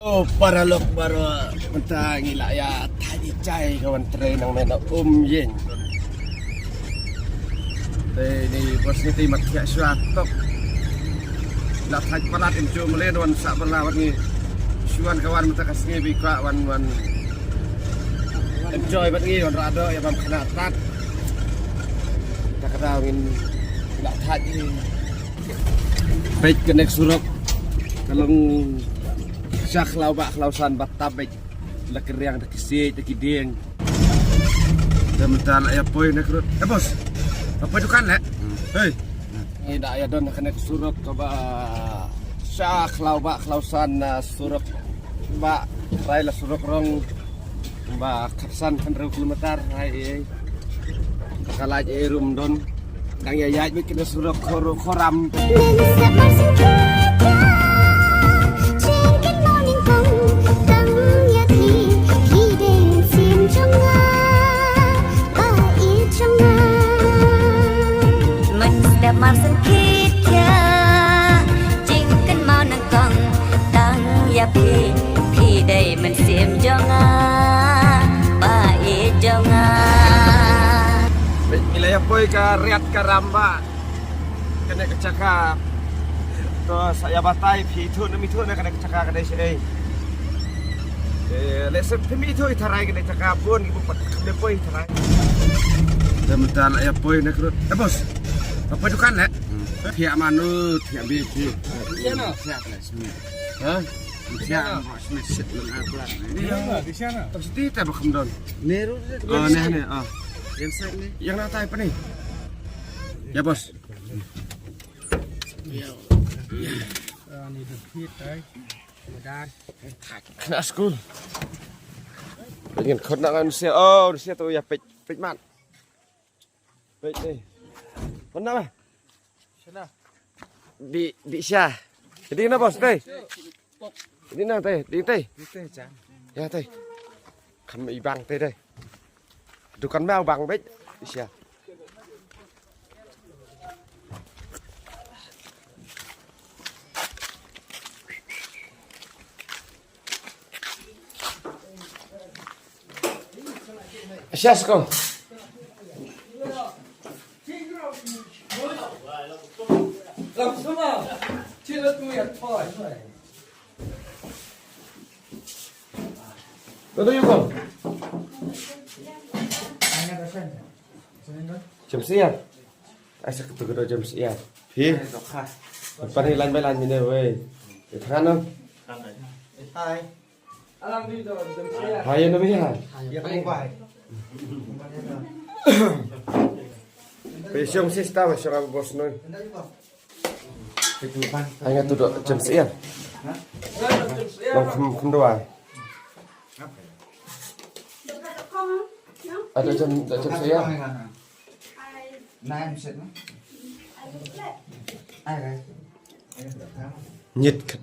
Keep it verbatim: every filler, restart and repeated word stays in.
Oh, paralok baroh, mynta ngi la ïa thait ïa jai ka wan trei nang mynta um ïeng. Te ni bos ngi te mat thiah shuwa tok. La thait palat em ju mlen wan sa bala wan ngi. Shuwa ka wan mynta ka sngi bi kwah wan wan enjoy bad ngi wan rado ïa bam khana tat. Ta ka daw ngin la thait ni. Peit kane ka surok ka long sha khlaw ba khlaw san ba tap beit. La ki riang da ki siej da ki dieng. Da mynta la ïa poi na krut. Eh bos. Ïa poi dukan le. Hei. Ngi da ïa don kane ka surok kaba sha khlaw ba khlaw san na surok ba rai la surok rong ba khatsan khan reu kilometer hai ei. Ka lait ei rum don. Dang ïa ïaid bad kine surok khoro khoram. Mynstep marsien khit khia jingkynmaw nyngkong tang ïa phi, phi dei mynsiem jong nga, ba ïeit jong nga. Ngi la ïa poi ka riat ka ram ba kane ka jaka. To sa ïa batai phi ithuh ne ym ithuh ne kane ka jaka ka dei shaei. Eh, lehse phim ithuh i tharai kane ka jaka bun ki bun pat kham dei poi i tharai. Te mynta la ïa poi ne krut. Eh bos. Ïa poi dukan le. Thiah mano thiah bi thiah. Thiah na. Thiah pala smi. Ha? Thiah na. Smi sit lang aku. Di yang di sana. Tak siti te ba kham don. Neru. Oh ne ne. Oh. Yang sat ne. Yang na tai pa ni. Ïa bos. Ni dah fit ai. Madan. Kena skul. Pengen khot nak ngan sia. Oh, sia tu ïa peit peit mat. Peit ni. Mana ba? Sana. Di di sia. Jadi na bos tei. Jadi na tei, di tei. Di tei jan. Ya tei. Kham i bang tei tei. Dukan ba bang beit. Sia. Sia sko. Langsung ah. Cila tu ya toy. Tudu ïa ko. Jemsiar. Ai sa katu katu jemsiar. Phi. Pan ni lain bai lain mine wei. Ïa thangan no. Hai. Hai no mia. Ïa ko bai. Phi siong sista ba siong aba bos noi. Ai nga tu do jam siang. Long khum khum dua. Ada jam jam siang. Nyit.